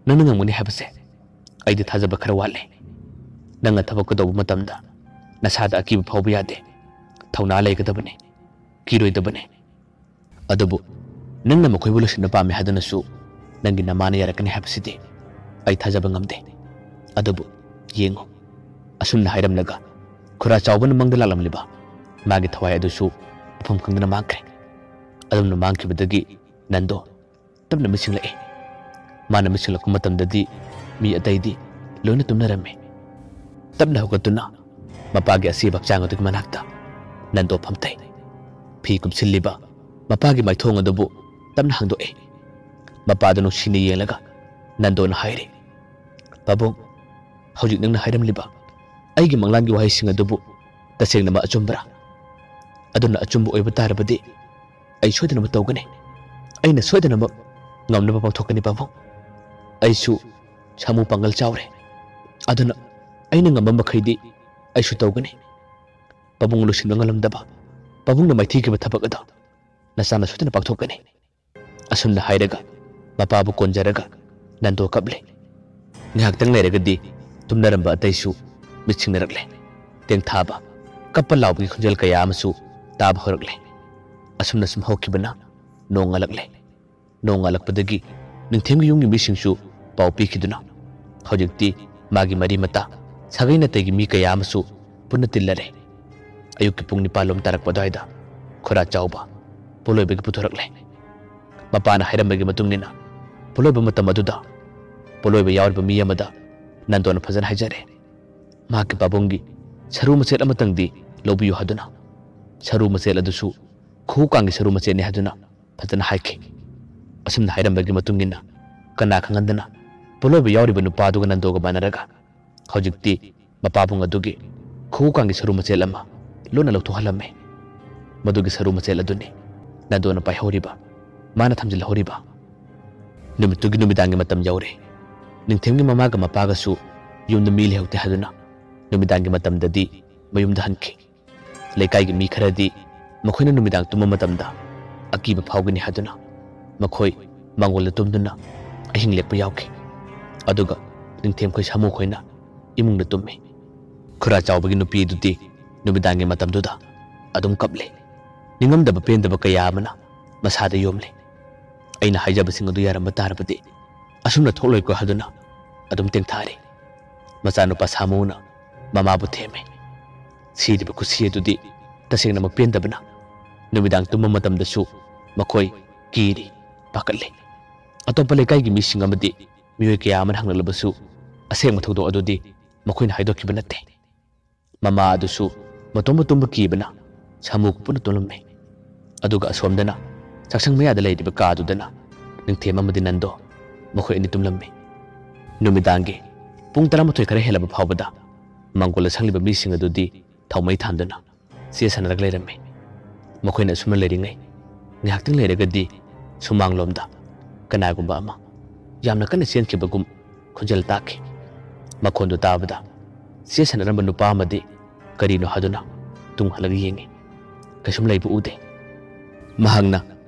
ꯅꯪꯅ ꯉꯝꯒꯅꯤ ꯍꯥꯏꯕꯁꯦ ꯑꯩꯗꯤ ꯊꯥꯖꯕ ꯈꯔ ꯋꯥꯠꯂꯦ꯫ ꯅꯪꯅ ꯊꯕꯛ ꯇꯧꯕ ꯃꯇꯝꯗ ꯅꯁꯥꯗ ꯑꯀꯤꯕ ꯐꯥꯎꯕ ꯌꯥꯗꯦ꯫ ꯊꯧꯅꯥ ꯂꯩꯒꯗꯕꯅꯤ, ꯀꯤꯔꯣꯏꯗꯕꯅꯤ꯫ ꯑꯗꯨꯕꯨ ꯅꯪꯅ ꯃꯈꯣꯏꯕꯨ ꯂꯣꯏꯁꯤꯟꯕ ꯄꯥꯝꯃꯤ ꯍꯥꯏꯗꯨꯅꯁꯨ ꯅꯪꯒꯤ ꯅꯃꯥꯅ ꯌꯥꯔꯛꯀꯅꯤ ꯍꯥꯏꯕꯁꯤꯗꯤ ꯑꯩ ꯊꯥꯖꯕ ꯉꯝꯗꯦ꯫ ꯑꯗꯨꯕꯨ ꯌꯦꯡꯉꯨ, ꯑꯁꯨꯝꯅ ꯍꯥꯏꯔꯝꯂꯒ ꯈꯨꯔꯥ ꯆꯥꯎꯕꯅ ꯃꯪꯗ ꯂꯥꯛꯂꯝꯂꯤꯕ ꯃꯥꯒꯤ ꯊꯋꯥꯏ ꯑꯗꯨꯁꯨ ꯃꯐꯝ ꯈꯪꯗꯅ ꯃꯥꯡꯈ꯭ꯔꯦ꯫ ꯑꯗꯨꯝꯅ ꯃꯥꯡꯈꯤꯕꯗꯒꯤ ꯅꯟꯗꯣ ꯇꯞꯅ ꯃꯤꯠꯁꯤꯡꯂꯛꯏ꯫ ꯃꯥꯅ ꯃꯤꯠꯁꯤꯡꯂꯛꯄ ꯃꯇꯝꯗꯗꯤ ꯃꯤ ꯑꯇꯩꯗꯤ ꯂꯣꯏꯅ ꯇꯨꯝꯅꯔꯝꯃꯤ꯫ ꯇꯞꯅ ꯍꯧꯒꯠꯇꯨꯅ ꯃꯄꯥꯒꯤ ꯑꯁꯤꯕ ꯍꯛꯆꯥꯡ ꯑꯗꯨꯒꯤ ꯃꯅꯥꯛꯇ ꯅꯟꯗꯣ ꯐꯝꯊꯩ꯫ ꯐꯤ ꯀꯨꯞꯁꯤꯜꯂꯤꯕ ꯃꯄꯥꯒꯤ ꯃꯥꯏꯊꯣꯡ ꯑꯗꯨꯕꯨ ꯇꯞꯅ ꯍꯥꯡꯗꯣꯛꯏ꯫ ꯃꯄꯥꯗꯨ ꯅꯨꯡꯁꯤꯅ ꯌꯦꯡꯂꯒ ꯅꯟꯗꯣꯅ ꯍꯥꯏꯔꯤ, "ꯄꯥꯕꯨꯡ, ꯍꯧꯖꯤꯛ ꯅꯪꯅ ꯍꯥꯏꯔꯝꯂꯤꯕ ꯑꯩꯒꯤ ꯃꯪꯂꯥꯟꯒꯤ ꯋꯥꯍꯩꯁꯤꯡ ꯑꯗꯨꯕꯨ ꯇꯁꯦꯡꯅꯃꯛ ꯑꯆꯨꯝꯕ꯭ꯔꯥ? ꯑꯗꯨꯅ ꯑꯆꯨꯝꯕ ꯑꯣꯏꯕ ꯇꯥꯔꯕꯗꯤ ꯑꯩ ꯁꯣꯏꯗꯅꯃꯛ ꯇꯧꯒꯅꯤ꯫ ꯑꯩꯅ ꯁꯣꯏꯗꯅꯃꯛ ꯉꯝꯅꯕ ꯄꯥꯡꯊꯣꯛꯀꯅꯤ ꯄꯥꯕꯨꯡ꯫ ꯑꯩꯁꯨ ꯁꯥꯃꯨ ꯄꯥꯡꯒꯜ ꯆꯥꯎꯔꯦ꯫ ꯑꯗꯨꯅ ꯑꯩꯅ ꯉꯝꯕ ꯃꯈꯩꯗꯤ ꯑꯩꯁꯨ ꯇꯧꯒꯅꯤ꯫" ꯄꯥꯕꯨꯡ ꯂꯣꯏꯁꯤꯟꯕ ꯉꯝꯂꯝꯗꯕ ꯄꯥꯕꯨꯡꯅ ꯃꯥꯏꯊꯤꯈꯤꯕ ꯊꯕꯛ ꯑꯗꯣ ꯅꯆꯥꯅ ꯁꯣꯏꯗꯅ ꯄꯥꯡꯊꯣꯛꯀꯅꯤ꯫ ꯑꯁꯨꯝꯅ ꯍꯥꯏꯔꯒ ꯃꯄꯥꯕꯨ ꯀꯣꯟꯖꯔꯒ ꯅꯟꯗꯣ ꯀꯞꯂꯦ꯫ ꯉꯥꯏꯍꯥꯛꯇꯪ ꯂꯩꯔꯒꯗꯤ ꯇꯨꯝꯅꯔꯝꯕ ꯑꯇꯩꯁꯨ ꯃꯤꯠ ꯁꯤꯡꯅꯔꯛꯂꯦ꯫ ꯇꯦꯡꯊꯥꯕ, ꯀꯞꯄ ꯂꯥꯎꯕꯒꯤ ꯈꯣꯟꯖꯦꯜ ꯀꯌꯥ ꯑꯃꯁꯨ ꯇꯥꯕ ꯍꯧꯔꯛꯂꯦ꯫ ꯑꯁꯨꯝꯅ ꯁꯨꯝ ꯍꯧꯈꯤꯕꯅ ꯅꯣꯡ ꯉꯥꯜꯂꯛꯂꯦ꯫ ꯅꯣꯡꯉꯥꯜꯂꯛꯄꯗꯒꯤ ꯅꯤꯡꯊꯦꯝꯒꯤ ꯌꯨꯝꯒꯤ ꯃꯤꯁꯤꯡꯁꯨ ꯄꯥꯎ ꯄꯤꯈꯤꯗꯨꯅ ꯍꯧꯖꯤꯛꯇꯤ ꯃꯥꯒꯤ ꯃꯔꯤ ꯃꯇꯥ, ꯁꯥꯒꯩ ꯅꯥꯇꯩꯒꯤ ꯃꯤ ꯀꯌꯥ ꯑꯃꯁꯨ ꯄꯨꯟꯅ ꯇꯤꯜꯂꯔꯦ꯫ ꯑꯌꯨꯛꯀꯤ ꯄꯨꯡ ꯅꯤꯄꯥꯜ ꯂꯣꯝ ꯇꯥꯔꯛꯄ ꯑꯗꯨꯋꯥꯏꯗ ꯈꯨꯔꯥ ꯆꯥꯎꯕ ꯄꯣꯠꯂꯣꯏꯕꯒꯤ ꯄꯨꯊꯣꯔꯛꯂꯦ꯫ ꯃꯄꯥꯅ ꯍꯥꯏꯔꯝꯕꯒꯤ ꯃꯇꯨꯡ ꯏꯟꯅ ꯄꯣꯠꯂꯣꯏꯕ ꯃꯇꯝ ꯑꯗꯨꯗ ꯄꯣꯠꯂꯣꯏꯕ ꯌꯥꯎꯔꯤꯕ ꯃꯤ ꯑꯃꯗ ꯅꯟꯗꯣꯅ ꯐꯖꯅ ꯍꯥꯏꯖꯔꯦ꯫ ꯃꯍꯥꯛꯀꯤ ꯄꯥꯕꯨꯡꯒꯤ ꯁꯔꯨ ꯃꯆꯦꯠ ꯑꯃꯇꯪꯗꯤ ꯂꯧꯕꯤꯌꯨ ꯍꯥꯏꯗꯨꯅ꯫ ꯁꯔꯨ ꯃꯆꯦꯠ ꯑꯗꯨꯁꯨ ꯈꯨꯍꯨ ꯀꯥꯡꯒꯤ ꯁꯔꯨ ꯃꯆꯦꯠꯅꯤ ꯍꯥꯏꯗꯨꯅ ꯐꯖꯅ ꯍꯥꯏꯈꯤ꯫ ꯑꯁꯨꯝꯅ ꯍꯥꯏꯔꯝꯕꯒꯤ ꯃꯇꯨꯡ ꯏꯟꯅ ꯀꯅꯥ ꯈꯪꯍꯟꯗꯅ ꯄꯣꯠꯂꯣꯏꯕ ꯌꯥꯎꯔꯤꯕ ꯅꯨꯄꯥꯗꯨꯒ ꯅꯟꯗꯣꯒ ꯃꯥꯟꯅꯔꯒ ꯍꯧꯖꯤꯛꯇꯤ ꯃꯄꯥꯕꯨꯡ ꯑꯗꯨꯒꯤ ꯈꯨꯍꯨ ꯀꯥꯡꯒꯤ ꯁꯔꯨ ꯃꯆꯦꯠ ꯑꯃ ꯂꯣꯟꯅ ꯂꯧꯊꯣꯛꯍꯜꯂꯝꯃꯦ꯫ ꯃꯗꯨꯒꯤ ꯁꯔꯨ ꯃꯆꯦꯠ ꯑꯗꯨꯅꯤ ꯅꯟꯗꯣꯅ ꯄꯥꯏꯍꯧꯔꯤꯕ, ꯃꯥꯅ ꯊꯝꯖꯤꯜꯍꯧꯔꯤꯕ꯫ ꯅꯨꯃꯤꯠꯇꯨꯒꯤ ꯅꯨꯃꯤꯗꯥꯡꯒꯤ ꯃꯇꯝ ꯌꯧꯔꯦ꯫ ꯅꯤꯡꯊꯦꯝꯒꯤ ꯃꯃꯥꯒ ꯃꯄꯥꯒꯁꯨ ꯌꯨꯝꯗ ꯃꯤ ꯂꯩꯍꯧꯗꯦ ꯍꯥꯏꯗꯨꯅ ꯅꯨꯃꯤꯗꯥꯡꯒꯤ ꯃꯇꯝꯗꯗꯤ ꯃꯌꯨꯝꯗ ꯍꯟꯈꯤ꯫ ꯂꯩꯀꯥꯏꯒꯤ ꯃꯤ ꯈꯔꯗꯤ ꯃꯈꯣꯏꯅ ꯅꯨꯃꯤꯗꯥꯡ ꯇꯨꯝꯕ ꯃꯇꯝꯗ ꯑꯀꯤꯕ ꯐꯥꯎꯒꯅꯤ ꯍꯥꯏꯗꯨꯅ ꯃꯈꯣꯏ ꯃꯥꯡꯒꯣꯜꯗ ꯇꯨꯝꯗꯨꯅ ꯑꯍꯤꯡ ꯂꯦꯛꯄ ꯌꯥꯎꯈꯤ꯫ ꯑꯗꯨꯒ ꯅꯤꯡꯊꯦꯝꯈꯣꯏ ꯁꯥꯃꯨꯈꯣꯏꯅ ꯏꯃꯨꯡꯗ ꯇꯨꯝꯃꯤ꯫ ꯈꯨꯔꯥ ꯆꯥꯎꯕꯒꯤ ꯅꯨꯄꯤ ꯑꯗꯨꯗꯤ ꯅꯨꯃꯤꯗꯥꯡꯒꯤ ꯃꯇꯝꯗꯨꯗ ꯑꯗꯨꯝ ꯀꯞꯂꯤ꯫ ꯅꯤꯡꯉꯝꯗꯕ ꯄꯦꯟꯗꯕ ꯀꯌꯥ ꯑꯃꯅ ꯃꯁꯥꯗ ꯌꯣꯝꯂꯤ꯫ ꯑꯩꯅ ꯍꯥꯏꯖꯕꯁꯤꯡ ꯑꯗꯨ ꯌꯥꯔꯝꯕ ꯇꯥꯔꯕꯗꯤ ꯑꯁꯨꯝꯅ ꯊꯣꯛꯂꯣꯏꯀꯣ ꯍꯥꯏꯗꯨꯅ ꯑꯗꯨꯝ ꯇꯦꯡꯊꯥꯔꯤ꯫ ꯃꯆꯥꯅꯨꯄꯥ ꯁꯥꯃꯨꯅ ꯃꯃꯥꯕꯨ ꯊꯦꯝꯃꯤ꯫ ꯁꯤꯔꯤꯕ ꯈꯨꯠꯁꯤ ꯑꯗꯨꯗꯤ ꯇꯁꯦꯡꯅꯃꯛ ꯄꯦꯟꯗꯕꯅ ꯅꯨꯃꯤꯗꯥꯡ ꯇꯨꯝꯕ ꯃꯇꯝꯗꯁꯨ ꯃꯈꯣꯏ ꯀꯤꯔꯤ, ꯄꯥꯈꯠꯂꯤ꯫ ꯑꯇꯣꯞꯄ ꯂꯩꯀꯥꯏꯒꯤ ꯃꯤꯁꯤꯡ ꯑꯃꯗꯤ ꯃꯤꯑꯣꯏ ꯀꯌꯥ ꯑꯃꯅ ꯍꯪꯂꯛꯂꯕꯁꯨ ꯑꯁꯦꯡꯕ ꯊꯧꯗꯣꯛ ꯑꯗꯨꯗꯤ ꯃꯈꯣꯏꯅ ꯍꯥꯏꯗꯣꯛꯈꯤꯕ ꯅꯠꯇꯦ꯫ ꯃꯃꯥ ꯑꯗꯨꯁꯨ ꯃꯇꯣꯝ ꯃꯇꯣꯝꯕ ꯀꯤꯕꯅ ꯁꯥꯃꯨꯒ ꯄꯨꯟꯅ ꯇꯨꯝꯂꯝꯃꯤ꯫ ꯑꯗꯨꯒ ꯑꯁꯣꯝꯗꯅ ꯆꯥꯛꯁꯪ ꯃꯌꯥꯗ ꯂꯩꯔꯤꯕ ꯀꯥ ꯑꯗꯨꯗꯅ ꯅꯤꯡꯊꯦꯝ ꯑꯃꯗꯤ ꯅꯟꯗꯣ ꯃꯈꯣꯏ ꯑꯅꯤ ꯇꯨꯝꯂꯝꯃꯤ꯫ ꯅꯨꯃꯤꯗꯥꯡꯒꯤ ꯄꯨꯡ ꯇꯔꯥꯃꯥꯊꯣꯏ ꯈꯔ ꯍꯦꯜꯂꯕ ꯐꯥꯎꯕꯗ ꯃꯪꯒꯣꯜꯗ ꯁꯪꯂꯤꯕ ꯃꯤꯁꯤꯡ ꯑꯗꯨꯗꯤ ꯊꯧꯃꯩ ꯊꯥꯟꯗꯨꯅ ꯆꯦ ꯁꯥꯟꯅꯔꯒ ꯂꯩꯔꯝꯃꯤ꯫ ꯃꯈꯣꯏꯅ ꯑꯁꯨꯝꯅ ꯂꯩꯔꯤꯉꯩ ꯉꯥꯏꯍꯥꯛꯇꯪ ꯂꯩꯔꯒꯗꯤ ꯁꯨꯃꯥꯡꯂꯣꯝꯗ ꯀꯅꯥꯒꯨꯝꯕ ꯑꯃ ꯌꯥꯝꯅ ꯀꯟꯅ ꯆꯦꯟꯈꯤꯕꯒꯨꯝ ꯈꯣꯟꯖꯦꯜ ꯇꯥꯈꯤ꯫ ꯃꯈꯣꯟꯗꯨ ꯇꯥꯕꯗ ꯆꯦ ꯁꯥꯟꯅꯔꯝꯕ ꯅꯨꯄꯥ ꯑꯃꯗꯤ ꯀꯔꯤꯅꯣ ꯍꯥꯏꯗꯨꯅ ꯇꯨꯡ ꯍꯜꯂꯒ ꯌꯦꯡꯉꯤ꯫ ꯀꯩꯁꯨꯝ ꯂꯩꯕ ꯎꯗꯦ꯫ ꯃꯍꯥꯛꯅ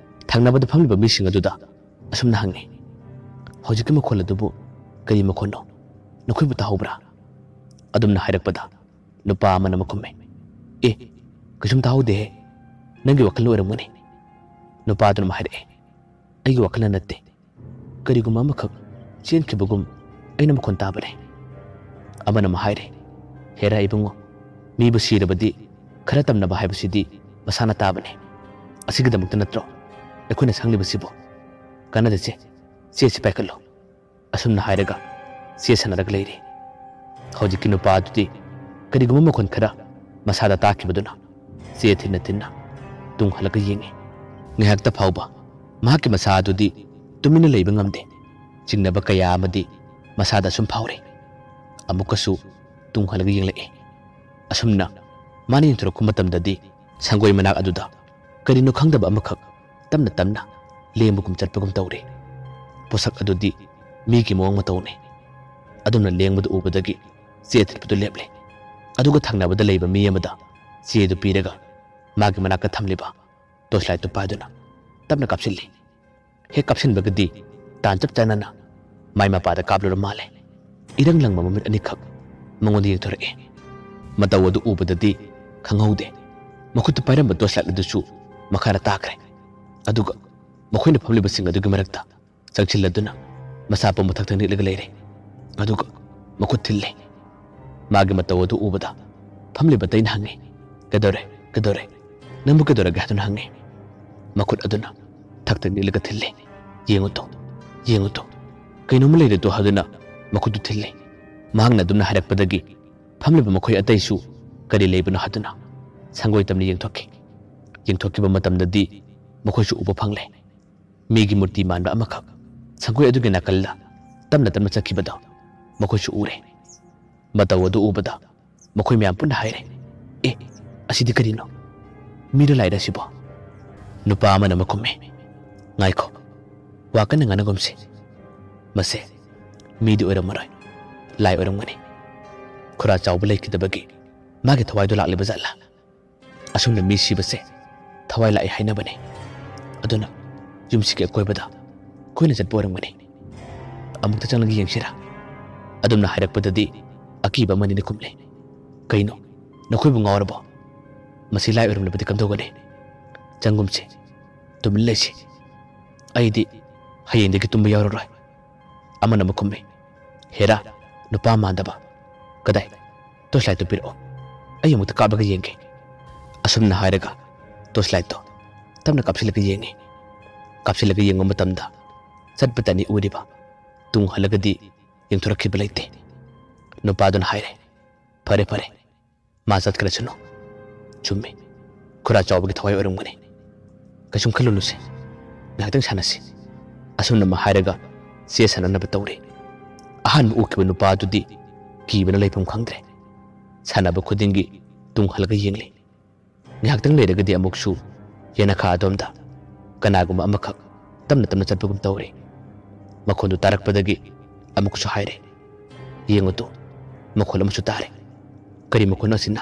ꯊꯪꯅꯕꯗ ꯐꯝꯂꯤꯕ ꯃꯤꯁꯤꯡ ꯑꯗꯨꯗ ꯑꯁꯨꯝꯅ ꯍꯪꯉꯤ, "ꯍꯧꯖꯤꯛꯀꯤ ꯃꯈꯣꯜ ꯑꯗꯨꯕꯨ ꯀꯔꯤ ꯃꯈꯣꯜꯅꯣ? ꯅꯈꯣꯏꯕꯨ ꯇꯥꯍꯧꯕ꯭ꯔꯥ?" ꯑꯗꯨꯝꯅ ꯍꯥꯏꯔꯛꯄꯗ ꯅꯨꯄꯥ ꯑꯃꯅ ꯑꯃ ꯈꯨꯝꯃꯤ, "ꯑꯦ, ꯀꯩꯁꯨꯝ ꯇꯥꯍꯧꯗꯦꯍꯦ, ꯅꯪꯒꯤ ꯋꯥꯈꯜꯅ ꯑꯣꯏꯔꯝꯒꯅꯤ꯫" ꯅꯨꯄꯥ ꯑꯗꯨꯅ ꯑꯃ ꯍꯥꯏꯔꯛꯑꯦ, "ꯑꯩꯒꯤ ꯋꯥꯈꯜꯅ ꯅꯠꯇꯦ, ꯀꯔꯤꯒꯨꯝꯕ ꯑꯃꯈꯛ ꯆꯦꯟꯈꯤꯕꯒꯨꯝ ꯑꯩꯅ ꯃꯈꯣꯟ ꯇꯥꯕꯅꯦ꯫" ꯑꯃꯅ ꯑꯃ ꯍꯥꯏꯔꯦ, "ꯍꯦꯔꯥ ꯏꯕꯨꯡꯉꯣ, ꯃꯤꯕꯨ ꯁꯤꯔꯕꯗꯤ ꯈꯔ ꯇꯝꯅꯕ ꯍꯥꯏꯕꯁꯤꯗꯤ ꯃꯁꯥꯅ ꯇꯥꯕꯅꯦ꯫ ꯑꯁꯤꯒꯤꯗꯃꯛꯇ ꯅꯠꯇ꯭ꯔꯣ ꯑꯩꯈꯣꯏꯅ ꯁꯪꯂꯤꯕꯁꯤꯕꯨ? ꯀꯥꯟꯅꯗꯦꯁꯦ, ꯆꯦꯁꯤ ꯄꯥꯏꯈꯠꯂꯨ꯫" ꯑꯁꯨꯝꯅ ꯍꯥꯏꯔꯒ ꯆꯦ ꯁꯥꯟꯅꯔꯒ ꯂꯩꯔꯤ꯫ ꯍꯧꯖꯤꯛꯀꯤ ꯅꯨꯄꯥ ꯑꯗꯨꯗꯤ ꯀꯔꯤꯒꯨꯝꯕ ꯃꯈꯣꯟ ꯈꯔ ꯃꯁꯥꯗ ꯇꯥꯈꯤꯕꯗꯨꯅ ꯆꯦ ꯊꯤꯟꯅ ꯊꯤꯟꯅ ꯇꯨꯡ ꯍꯜꯂꯒ ꯌꯦꯡꯉꯤ꯫ ꯉꯥꯏꯍꯥꯛꯇ ꯐꯥꯎꯕ ꯃꯍꯥꯛꯀꯤ ꯃꯁꯥ ꯑꯗꯨꯗꯤ ꯇꯨꯃꯤꯟꯅ ꯂꯩꯕ ꯉꯝꯗꯦ꯫ ꯆꯤꯡꯅꯕ ꯀꯌꯥ ꯑꯃꯗꯤ ꯃꯁꯥꯗ ꯁꯨꯝ ꯐꯥꯎꯔꯤ꯫ ꯑꯃꯨꯛꯀꯁꯨ ꯇꯨꯡ ꯍꯜꯂꯒ ꯌꯦꯡꯂꯛꯏ꯫ ꯑꯁꯨꯝꯅ ꯃꯥꯅ ꯌꯦꯡꯊꯣꯔꯛꯄ ꯃꯇꯝꯗꯗꯤ ꯁꯪꯒꯣꯏ ꯃꯅꯥꯛ ꯑꯗꯨꯗ ꯀꯔꯤꯅꯣ ꯈꯪꯗꯕ ꯑꯃꯈꯛ ꯇꯞꯅ ꯇꯞꯅ ꯂꯦꯡꯕꯒꯨꯝ ꯆꯠꯄꯒꯨꯝ ꯇꯧꯔꯤ꯫ ꯄꯣꯠꯁꯛ ꯑꯗꯨꯗꯤ ꯃꯤꯒꯤ ꯃꯑꯣꯡ ꯃꯇꯧꯅꯤ꯫ ꯑꯗꯨꯝꯅ ꯂꯦꯡꯕꯗꯨ ꯎꯕꯗꯒꯤ ꯆꯦ ꯊꯤꯠꯄꯗꯨ ꯂꯦꯞꯂꯦ꯫ ꯑꯗꯨꯒ ꯊꯪꯅꯕꯗ ꯂꯩꯕ ꯃꯤ ꯑꯃꯗ ꯆꯦꯗꯨ ꯄꯤꯔꯒ ꯃꯥꯒꯤ ꯃꯅꯥꯛꯇ ꯊꯝꯂꯤꯕ ꯇꯣꯔꯆ ꯂꯥꯏꯠꯇꯨ ꯄꯥꯏꯗꯨꯅ ꯇꯞꯅ ꯀꯥꯞꯁꯤꯜꯂꯤ꯫ ꯍꯦꯛ ꯀꯥꯞꯁꯤꯟꯕꯒꯗꯤ ꯇꯥꯟ ꯆꯞ ꯆꯥꯅꯅ ꯃꯥꯏ ꯃꯄꯥꯗ ꯀꯥꯞꯂꯨꯔ ꯃꯥꯜꯂꯦ꯫ ꯏꯔꯪ ꯂꯪꯕ ꯃꯃꯤꯠ ꯑꯅꯤꯈꯛ ꯃꯉꯣꯟꯗ ꯌꯦꯡꯊꯣꯔꯛꯏ꯫ ꯃꯇꯧ ꯑꯗꯨ ꯎꯕꯗꯗꯤ ꯈꯪꯍꯧꯗꯦ꯫ ꯃꯈꯨꯠꯇ ꯄꯥꯏꯔꯝꯕ ꯇꯣꯔꯆ ꯂꯥꯏꯠ ꯑꯗꯨꯁꯨ ꯃꯈꯥꯗ ꯇꯥꯈ꯭ꯔꯦ꯫ ꯑꯗꯨꯒ ꯃꯈꯣꯏꯅ ꯐꯝꯂꯤꯕꯁꯤꯡ ꯑꯗꯨꯒꯤ ꯃꯔꯛꯇ ꯆꯪꯁꯤꯜꯂꯗꯨꯅ ꯃꯁꯥ ꯄꯨꯝꯕ ꯊꯛ ꯊꯛ ꯅꯤꯛꯂꯒ ꯂꯩꯔꯦ꯫ ꯑꯗꯨꯒ ꯃꯈꯨꯠ ꯊꯤꯜꯂꯦ꯫ ꯃꯥꯒꯤ ꯃꯇꯧ ꯑꯗꯨ ꯎꯕꯗ ꯐꯝꯂꯤꯕ ꯑꯇꯩꯅ ꯍꯪꯉꯤ, "ꯀꯩꯗꯧꯔꯦ? ꯀꯩꯗꯧꯔꯦ? ꯅꯪꯕꯨ ꯀꯩꯗꯧꯔꯒꯦ?" ꯍꯥꯏꯗꯨꯅ ꯍꯪꯉꯤ꯫ ꯃꯈꯨꯠ ꯑꯗꯨꯅ ꯊꯛ ꯊꯛ ꯅꯤꯛꯂꯒ ꯊꯤꯜꯂꯦ꯫ "ꯌꯦꯡꯉꯨ ꯇꯣ, ꯌꯦꯡꯉꯨ ꯇꯣ, ꯀꯩꯅꯣꯝꯃ ꯂꯩꯔꯦ ꯇꯣ" ꯍꯥꯏꯗꯨꯅ ꯃꯈꯨꯠꯇꯨ ꯊꯤꯜꯂꯦ꯫ ꯃꯍꯥꯛꯅ ꯑꯗꯨꯝꯅ ꯍꯥꯏꯔꯛꯄꯗꯒꯤ ꯐꯝꯂꯤꯕ ꯃꯈꯣꯏ ꯑꯇꯩꯁꯨ ꯀꯔꯤ ꯂꯩꯕꯅꯣ ꯍꯥꯏꯗꯨꯅ ꯁꯪꯒꯣꯏ ꯇꯝꯅ ꯌꯦꯡꯊꯣꯛꯈꯤ꯫ ꯌꯦꯡꯊꯣꯛꯈꯤꯕ ꯃꯇꯝꯗꯗꯤ ꯃꯈꯣꯏꯁꯨ ꯎꯕ ꯐꯪꯂꯦ꯫ ꯃꯤꯒꯤ ꯃꯨꯔꯇꯤ ꯃꯥꯟꯕ ꯑꯃꯈꯛ ꯁꯪꯒꯣꯏ ꯑꯗꯨꯒꯤ ꯅꯥꯀꯜꯗ ꯇꯞꯅ ꯇꯞꯅ ꯆꯠꯈꯤꯕꯗꯣ ꯃꯈꯣꯏꯁꯨ ꯎꯔꯦ꯫ ꯃꯇꯧ ꯑꯗꯨ ꯎꯕꯗ ꯃꯈꯣꯏ ꯃꯌꯥꯝ ꯄꯨꯟꯅ ꯍꯥꯏꯔꯦ, "ꯑꯦ, ꯑꯁꯤꯗꯤ ꯀꯔꯤꯅꯣ? ꯃꯤꯔ ꯂꯥꯏꯔ ꯑꯁꯤꯕꯣ?" ꯅꯨꯄꯥ ꯑꯃꯅ ꯑꯃ ꯈꯨꯝꯃꯤ, "ꯉꯥꯏꯈꯣ, ꯋꯥ ꯀꯟꯅ ꯉꯥꯡꯅꯒꯨꯝꯁꯤ꯫ ꯃꯁꯦ ꯃꯤꯗꯤ ꯑꯣꯏꯔꯝꯃꯔꯣꯏ, ꯂꯥꯏ ꯑꯣꯏꯔꯝꯒꯅꯤ꯫ ꯈꯨꯔꯥ ꯆꯥꯎꯕ ꯂꯩꯈꯤꯗꯕꯒꯤ ꯃꯥꯒꯤ ꯊꯋꯥꯏꯗꯣ ꯂꯥꯛꯂꯤꯕ ꯖꯥꯠꯂꯥ? ꯑꯁꯨꯝꯅ ꯃꯤ ꯁꯤꯕꯁꯦ ꯊꯋꯥꯏ ꯂꯥꯛꯑꯦ ꯍꯥꯏꯅꯕꯅꯦ꯫ ꯑꯗꯨꯅ ꯌꯨꯝꯁꯤꯒꯤ ꯑꯀꯣꯏꯕꯗ ꯀꯨꯏꯅ ꯆꯠꯄ ꯑꯣꯏꯔꯝꯒꯅꯤ꯫ ꯑꯃꯨꯛꯇ ꯆꯪꯂꯒ ꯌꯦꯡꯁꯤꯔꯥ?" ꯑꯗꯨꯝꯅ ꯍꯥꯏꯔꯛꯄꯗꯗꯤ ꯑꯀꯤꯕ ꯑꯃꯅꯤꯅ ꯈꯨꯝꯂꯦ꯫ "ꯀꯩꯅꯣ, ꯅꯈꯣꯏꯕꯨ ꯉꯥꯎꯔꯕꯣ? ꯃꯁꯤ ꯂꯥꯏ ꯑꯣꯏꯔꯝꯂꯕꯗꯤ ꯀꯝꯗꯧꯒꯅꯤ? ꯆꯪꯒꯨꯝꯁꯤ, ꯇꯨꯃꯤꯟ ꯂꯩꯁꯤ꯫ ꯑꯩꯗꯤ ꯍꯌꯦꯡꯗꯒꯤ ꯇꯨꯝꯕ ꯌꯥꯎꯔꯔꯣꯏ"꯫ ꯑꯃꯅ ꯑꯃꯨꯛ ꯈꯨꯝꯃꯤ꯫ "ꯍꯦꯔꯥ, ꯅꯨꯄꯥ ꯃꯥꯟꯗꯕ꯫ ꯀꯗꯥꯏ? ꯇꯣꯔꯆ ꯂꯥꯏꯠꯇꯨ ꯄꯤꯔꯛꯑꯣ꯫ ꯑꯩ ꯑꯃꯨꯛꯇ ꯀꯥꯞꯂꯒ ꯌꯦꯡꯒꯦ"꯫ ꯑꯁꯨꯝꯅ ꯍꯥꯏꯔꯒ ꯇꯣꯔꯆ ꯂꯥꯏꯠꯇꯣ ꯇꯞꯅ ꯀꯥꯞꯁꯤꯜꯂꯒ ꯌꯦꯡꯉꯤ꯫ ꯀꯥꯞꯁꯤꯜꯂꯒ ꯌꯦꯡꯕ ꯃꯇꯝꯗ ꯆꯠꯄꯇꯅꯤ ꯎꯔꯤꯕ꯫ ꯇꯨꯡ ꯍꯜꯂꯒꯗꯤ ꯌꯦꯡꯊꯣꯔꯛꯈꯤꯕ ꯂꯩꯇꯦ꯫ ꯅꯨꯄꯥꯗꯨꯅ ꯍꯥꯏꯔꯦ, "ꯐꯔꯦ, ꯐꯔꯦ, ꯃꯥ ꯆꯠꯈ꯭ꯔꯁꯅꯨ꯫ ꯆꯨꯝꯃꯤ, ꯈꯨꯔꯥ ꯆꯥꯎꯕꯒꯤ ꯊꯋꯥꯏ ꯑꯣꯏꯔꯝꯒꯅꯤ꯫ ꯀꯩꯁꯨꯝ ꯈꯜꯂꯨꯅꯨꯁꯦ, ꯉꯥꯏꯍꯥꯛꯇꯪ ꯁꯥꯟꯅꯁꯤ"꯫ ꯑꯁꯨꯝꯅ ꯑꯃ ꯍꯥꯏꯔꯒ ꯆꯦ ꯁꯥꯟꯅꯅꯕ ꯇꯧꯔꯤ꯫ ꯑꯍꯥꯟꯕ ꯎꯈꯤꯕ ꯅꯨꯄꯥ ꯑꯗꯨꯗꯤ ꯀꯤꯕꯅ ꯂꯩꯐꯝ ꯈꯪꯗ꯭ꯔꯦ꯫ ꯁꯥꯟꯅꯕ ꯈꯨꯗꯤꯡꯒꯤ ꯇꯨꯡ ꯍꯜꯂꯒ ꯌꯦꯡꯂꯤ꯫ ꯉꯥꯏꯍꯥꯛꯇꯪ ꯂꯩꯔꯒꯗꯤ ꯑꯃꯨꯛꯁꯨ ꯌꯦꯅꯈꯥ ꯑꯗꯣꯝꯗ ꯀꯅꯥꯒꯨꯝꯕ ꯑꯃꯈꯛ ꯇꯞꯅ ꯇꯞꯅ ꯆꯠꯄꯒꯨꯝ ꯇꯧꯔꯦ꯫ ꯃꯈꯣꯟꯗꯨ ꯇꯥꯔꯛꯄꯗꯒꯤ ꯑꯃꯨꯛꯁꯨ ꯍꯥꯏꯔꯦ, "ꯌꯦꯡꯉꯨ ꯇꯨ, ꯃꯈꯣꯜ ꯑꯃꯁꯨ ꯇꯥꯔꯦ꯫ ꯀꯔꯤ ꯃꯈꯣꯜꯅꯣ ꯑꯁꯤꯅ?"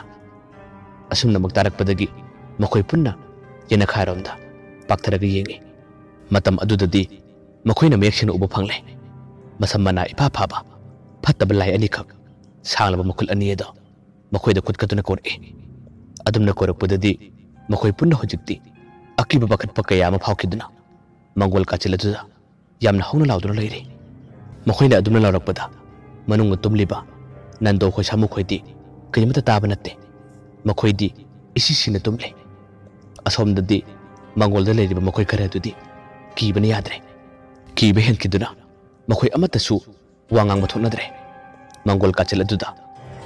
ꯑꯁꯨꯝꯅꯃꯛ ꯇꯥꯔꯛꯄꯗꯒꯤ ꯃꯈꯣꯏ ꯄꯨꯟꯅ ꯌꯦꯅꯈꯥꯔꯣꯝꯗ ꯄꯥꯛꯊꯔꯒ ꯌꯦꯡꯉꯤ꯫ ꯃꯇꯝ ꯑꯗꯨꯗꯗꯤ ꯃꯈꯣꯏꯅ ꯃꯌꯦꯛ ꯁꯦꯡꯅ ꯎꯕ ꯐꯪꯂꯦ꯫ ꯃꯁꯝ ꯃꯅꯥ ꯏꯐꯥ ꯐꯥꯕ ꯐꯠꯇꯕ ꯂꯥꯏ ꯑꯅꯤꯈꯛ, ꯁꯥꯡꯂꯕ ꯃꯈꯨꯜ ꯑꯅꯤ ꯑꯗꯣ ꯃꯈꯣꯏꯗ ꯈꯨꯠ ꯀꯠꯇꯨꯅ ꯀꯧꯔꯛꯏ꯫ ꯑꯗꯨꯝꯅ ꯀꯧꯔꯛꯄꯗꯗꯤ ꯃꯈꯣꯏ ꯄꯨꯟꯅ ꯍꯧꯖꯤꯛꯇꯤ ꯑꯀꯤꯕ ꯄꯥꯈꯠꯄ ꯀꯌꯥ ꯑꯃ ꯐꯥꯎꯈꯤꯗꯨꯅ ꯃꯪꯒꯣꯜ ꯀꯥꯆꯤꯜ ꯑꯗꯨꯗ ꯌꯥꯝꯅ ꯍꯧꯅ ꯂꯥꯎꯗꯨꯅ ꯂꯩꯔꯤ꯫ ꯃꯈꯣꯏꯅ ꯑꯗꯨꯝꯅ ꯂꯥꯎꯔꯛꯄꯗ ꯃꯅꯨꯡꯗ ꯇꯨꯝꯂꯤꯕ ꯅꯟꯗꯣ ꯈꯣꯏ ꯁꯥꯃꯨ ꯈꯣꯏꯗꯤ ꯀꯔꯤꯃꯠꯇ ꯇꯥꯕ ꯅꯠꯇꯦ꯫ ꯃꯈꯣꯏꯗꯤ ꯏꯁꯤ ꯁꯤꯅ ꯇꯨꯝꯂꯤ꯫ ꯑꯁꯣꯝꯗꯗꯤ ꯃꯪꯒꯣꯜꯗ ꯂꯩꯔꯤꯕ ꯃꯈꯣꯏ ꯈꯔ ꯑꯗꯨꯗꯤ ꯀꯤꯕꯅ ꯌꯥꯗ꯭ꯔꯦ꯫ ꯀꯤꯕ ꯍꯦꯟꯈꯤꯗꯨꯅ ꯃꯈꯣꯏ ꯑꯃꯠꯇꯁꯨ ꯋꯥ ꯉꯥꯡꯕ ꯊꯣꯛꯅꯗ꯭ꯔꯦ꯫ ꯃꯪꯒꯣꯜ ꯀꯥꯆꯤꯜ ꯑꯗꯨꯗ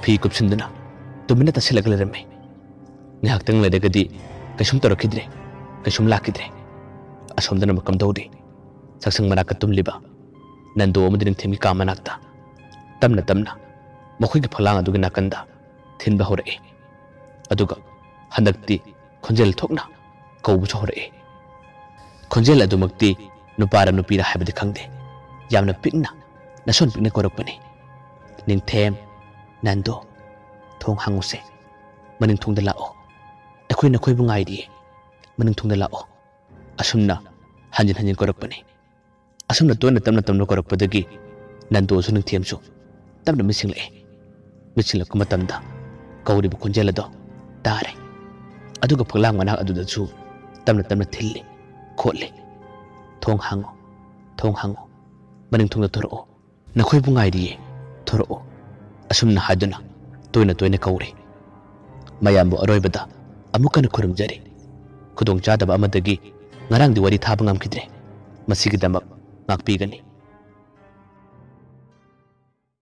ꯐꯤ ꯀꯨꯞꯁꯤꯟꯗꯨꯅ ꯇꯨꯃꯤꯟꯅ ꯇꯥꯁꯤꯜꯂꯒ ꯂꯩꯔꯝꯃꯤ꯫ ꯉꯥꯏꯍꯥꯛꯇꯪ ꯂꯩꯔꯒꯗꯤ ꯀꯩꯁꯨꯝ ꯇꯧꯔꯛꯈꯤꯗ꯭ꯔꯦ, ꯀꯩꯁꯨꯝ ꯂꯥꯛꯈꯤꯗ꯭ꯔꯦ꯫ ꯑꯁꯣꯝꯗꯅ ꯑꯃꯨꯛ ꯀꯝꯗꯧꯔꯤ? ꯆꯥꯛꯁꯪ ꯃꯅꯥꯛꯇ ꯇꯨꯝꯂꯤꯕ ꯅꯟꯗꯣ ꯑꯃꯗꯤ ꯅꯤꯡꯊꯦꯝꯒꯤ ꯀꯥ ꯃꯅꯥꯛꯇ ꯇꯞꯅ ꯇꯞꯅ ꯃꯈꯣꯏꯒꯤ ꯐꯛꯂꯥꯡ ꯑꯗꯨꯒꯤ ꯅꯥꯀꯟꯗ ꯊꯤꯟꯕ ꯍꯧꯔꯛꯏ꯫ ꯑꯗꯨꯒ ꯍꯟꯗꯛꯇꯤ ꯈꯣꯟꯖꯦꯜ ꯊꯣꯛꯅ ꯀꯧꯕꯁꯨ ꯍꯧꯔꯛꯏ꯫ ꯈꯣꯟꯖꯦꯜ ꯑꯗꯨꯃꯛꯇꯤ ꯅꯨꯄꯥꯔ ꯅꯨꯄꯤꯔ ꯍꯥꯏꯕꯗꯤ ꯈꯪꯗꯦ, ꯌꯥꯝꯅ ꯄꯤꯛꯅ, ꯅꯁꯣꯟ ꯄꯤꯛꯅ ꯀꯧꯔꯛꯄꯅꯤ꯫ "ꯅꯤꯡꯊꯦꯝ, ꯅꯟꯗꯣ, ꯊꯣꯡ ꯍꯥꯡꯉꯨꯁꯦ, ꯃꯅꯤꯡ ꯊꯣꯡꯗ ꯂꯥꯛꯑꯣ, ꯑꯩꯈꯣꯏ "ꯑꯩꯈꯣꯏ ꯅꯈꯣꯏꯕꯨ ꯉꯥꯏꯔꯤꯌꯦ, ꯃꯅꯤꯡ ꯊꯨꯡꯗ ꯂꯥꯛꯑꯣ"꯫ ꯑꯁꯨꯝꯅ ꯍꯟꯖꯤꯟ ꯍꯟꯖꯤꯟ ꯀꯧꯔꯛꯄꯅꯤ꯫ ꯑꯁꯨꯝꯅ ꯇꯣꯏꯅ ꯇꯞꯅ ꯇꯞꯅ ꯀꯧꯔꯛꯄꯗꯒꯤ ꯅꯟꯗꯣꯁꯨ ꯅꯤꯡꯊꯦꯝꯁꯨ ꯇꯞꯅ ꯃꯤꯠꯁꯤꯡꯂꯛꯏ꯫ ꯃꯤꯠꯁꯤꯡꯂꯛꯄ ꯃꯇꯝꯗ ꯀꯧꯔꯤꯕ ꯈꯣꯟꯖꯦꯜ ꯑꯗꯣ ꯇꯥꯔꯦ꯫ ꯑꯗꯨꯒ ꯐꯛꯂꯥꯡ ꯃꯅꯥꯛ ꯑꯗꯨꯗꯁꯨ ꯇꯞꯅ ꯇꯞꯅ ꯊꯤꯜꯂꯤ ꯈꯣꯠꯂꯤ꯫ "ꯊꯣꯡ ꯍꯥꯡꯉꯣ, ꯊꯣꯡ ꯍꯥꯡꯉꯣ, ꯃꯅꯤꯡ ꯊꯣꯡꯗ ꯊꯣꯔꯛꯑꯣ, ꯅꯈꯣꯏꯕꯨ ꯉꯥꯏꯔꯤꯌꯦ, ꯊꯣꯔꯛꯑꯣ"꯫ ꯑꯁꯨꯝꯅ ꯍꯥꯏꯗꯨꯅ ꯇꯣꯏꯅ ꯇꯣꯏꯅ ꯀꯧꯔꯦ꯫ ꯃꯌꯥꯝꯕꯨ ꯑꯔꯣꯏꯕꯗ ꯑꯃꯨꯛ ꯍꯟꯅ ꯈꯨꯔꯨꯝꯖꯔꯤ꯫ ꯈꯨꯗꯣꯡꯆꯥꯗꯕ ꯑꯃꯗꯒꯤ ꯉꯔꯥꯡꯗꯤ ꯋꯥꯔꯤ ꯊꯥꯕ ꯉꯝꯈꯤꯗ꯭ꯔꯦ꯫ ꯃꯁꯤꯒꯤꯗꯃꯛ ꯉꯥꯛꯄꯤꯒꯅꯤ꯫